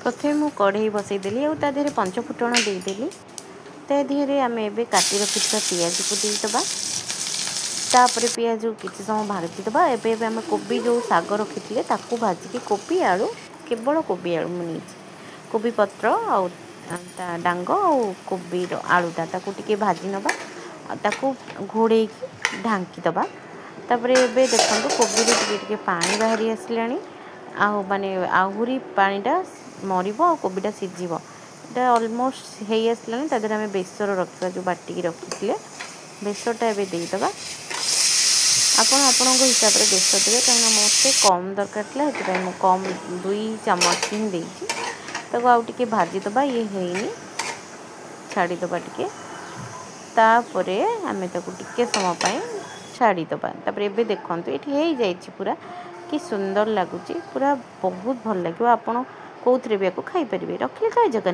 ପ୍ରଥମେ ମୁଁ କଢ଼େଇ ବସାଇଦେଲି ଆଉ ତା ଦେହରେ ପଞ୍ଚ ଫୁଟଣ ଦେଇଦେଲି। ତା ଦେହରେ ଆମେ ଏବେ କାଟି ରଖିଥିବା ପିଆଜକୁ ଦେଇଦେବା। ତାପରେ ପିଆଜକୁ କିଛି ସମୟ ଭାଜିଦେବା। ଏବେ ଏବେ ଆମେ କୋବି ଯେଉଁ ଶାଗ ରଖିଥିଲେ ତାକୁ ଭାଜିକି, କୋବି ଆଳୁ, କେବଳ କୋବି ଆଳୁ ମୁଁ ନେଇଛି, କୋବି ପତ୍ର ଆଉ ତା ଡାଙ୍ଗ ଆଉ କୋବିର ଆଳୁଟା, ତାକୁ ଟିକେ ଭାଜି ନେବା ଆଉ ତାକୁ ଘୋଡ଼େଇକି ଢାଙ୍କିଦେବା। ତାପରେ ଏବେ ଦେଖନ୍ତୁ, କୋବିରୁ ଟିକେ ଟିକେ ପାଣି ବାହାରି ଆସିଲାଣି, ଆଉ ମାନେ ଆହୁରି ପାଣିଟା ମରିବ ଆଉ କୋବିଟା ସିଝିବ। ଏଇଟା ଅଲମୋଷ୍ଟ ହେଇ ଆସିଲାଣି। ତା ଦେହରେ ଆମେ ବେସର ରଖିବା, ଯେଉଁ ବାଟିକି ରଖିଥିଲେ ବେସରଟା ଏବେ ଦେଇଦେବା। ଆପଣ ଆପଣଙ୍କ ହିସାବରେ ବେସର ଦେବେ, କାହିଁକିନା ମୋତେ କମ୍ ଦରକାର ଥିଲା, ସେଥିପାଇଁ ମୁଁ କମ୍ 2 ଚାମଚ ହିଁ ଦେଇଛି। ତାକୁ ଆଉ ଟିକେ ଭାଜିଦେବା। ଇଏ ହେଇନି, ଛାଡ଼ିଦେବା ଟିକେ। ତାପରେ ଆମେ ତାକୁ ଟିକେ ସମୟ ପାଇଁ ଛାଡ଼ିଦେବା। ତାପରେ ଏବେ ଦେଖନ୍ତୁ, ଏଠି ହେଇଯାଇଛି ପୁରା, କି ସୁନ୍ଦର ଲାଗୁଛି ପୁରା, ବହୁତ ଭଲ ଲାଗିବ। ଆପଣ କେଉଁଥିରେ ବି ୟାକୁ ଖାଇପାରିବେ। ରଖିଲି, ଜୟ ଜଗନ୍ନାଥ।